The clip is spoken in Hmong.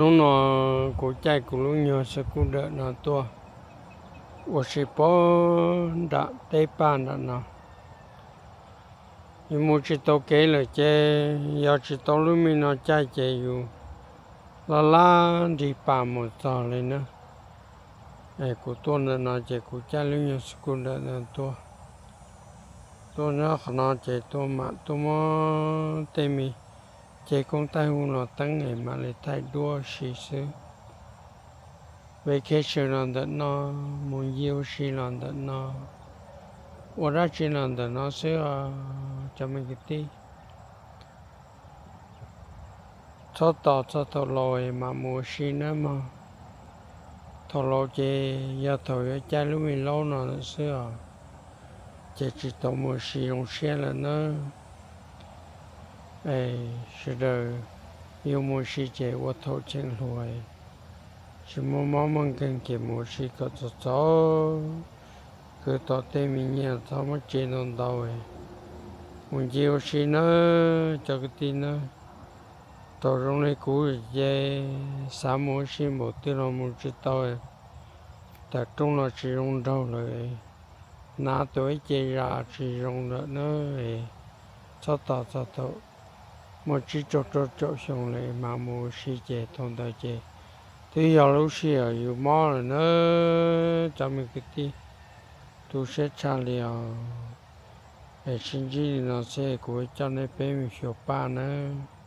Hnub no kuv caij kuv lub nyuag scooter no tuaj ua si puag nram teb paj nram no. Yus mus tsis tau kev lawm ces yog tsis tau lub me no caij ces yus laj laj nrig pas mus txog li na. Kuv tuaj ntawm no ces kuv caij lub nyuag scooter no tuaj. Tuaj nyob qhov no ces tuaj mam tuaj muab tej me ceg koob taij hu los teeb es mam li thaij duab si xwb. Vacation los ntawm no, mus ncig ua si los ntawm no, ua dab tsi los ntawm no xwb os cov me kwv tij. Txhob tos txog thaum laus es mam mus ua si nawb mog. Thaum laus ces yog thaum yuav caij lub me laub no lawm xwb os, ces tsis tau mus ua si zoo siab lawm nawb. Sawv daws yuav mus ua si ces ua thaum cheem hluas, tsis muaj mob muaj nkeeg ces mus ua si kom txog txog, kwv tau tej me nyiaj txhob muab tsev ntau ntau, mus ncig ua si nawb cov kwv tij nawb. Thaum zoo li kuv ces xav mus ua si npaum twg los mus tsis tau, tawm rooj los tsis zoo nraug lawm, hnav tus ib ce zam tsis zoo lawm na. Txhob tos txog thaum muaj tsib caug rau caum xyoo lawm mas mus ua si ces thaum ntawd ces twb yog lub sij hawm yus mob lawm na cov me kwv tij. Tu siab tshaj li os. Es sib ntsib li no xwb, kuv coj nej peb mus xyuas paj nawb.